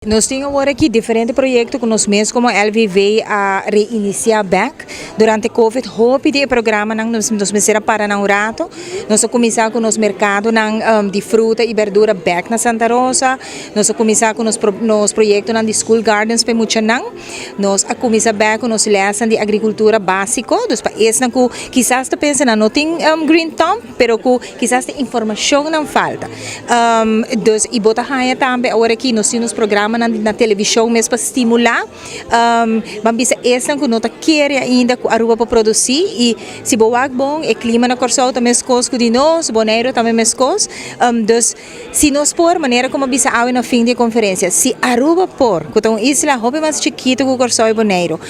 Nos tin awor aki diferente proyecto cu nos mes como LVV a reinicia bek. Durante Covid hopi di e programanan nos mester a para na un rato. Nos a cuminsa cu nos mercadonan di fruta y berdura bek na Santa Rosa. Nos a cuminsa cu nos proyectonan di school gardens pa e muchanan. Nos a cuminsa bek cu nos lesan di agricultura basico, dus pa esnan cu kisas ta pensa nan no tin green thumb, pero cu kisas ta informacion nan falta. Dus y bo ta haya tambe awor aki nos tin nos programanan na television mes pa stimula, ban bisa esnan cu no ta kere ainda cu Aruba por produci y si bo wak bon e clima na Corsou ta mescos cu di nos, Bonaire tambe mescos, dus Si nos por, manera como a bisa awe na fin di e conferencia, si Aruba por, cu ta un isla hopi mas chikito cu Corsou y Boneiru,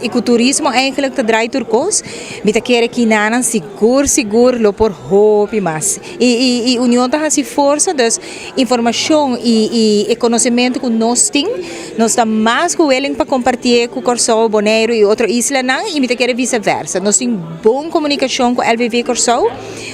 y cu turismo eigenlijk ta draai tur cos, mi ta kere kinanan sigur sigur lo por hopi mas. Y y Union ta haci forsa, dus informacion y y e conocemento cu nos tin, nos ta mas cu willing pa compartié cu Corsou, Boneiru y otro islanan, y mi ta kere vice versa. Nos tin bon comunicacion cu LVV Corsou.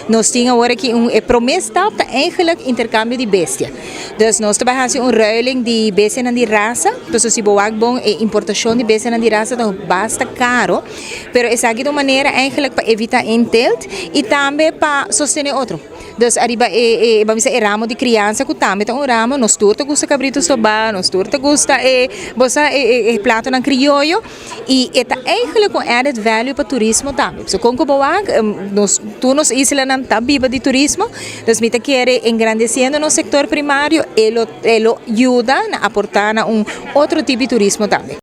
Nos tin awor aki un, e prome stap ta eigenlijk intercambio di bestia. Dus nos ta bai haci un ruiling di bestianan di rasa, pasobra si bo wak bon e importacion di bestianan di rasa ta basta caro, pero esaki ta un manera eigenlijk pa evita inteelt y tambe pa sostene otro. Dus ariba e e, ban bisa e ramo di crianza cu tambe ta un ramo, nos tur ta gusta cabrito soba, nos tur ta gusta e, bo sa e e platonan crioyo. Y e ta eigenlijk un added value pa turismo tambe. So con cu bo wak, nos tur nos islanan ta biba di turismo, dus mi ta kere engrandeciendo nos sector primario e lo e lo yuda na aporta na un otro tipo di turismo tambe.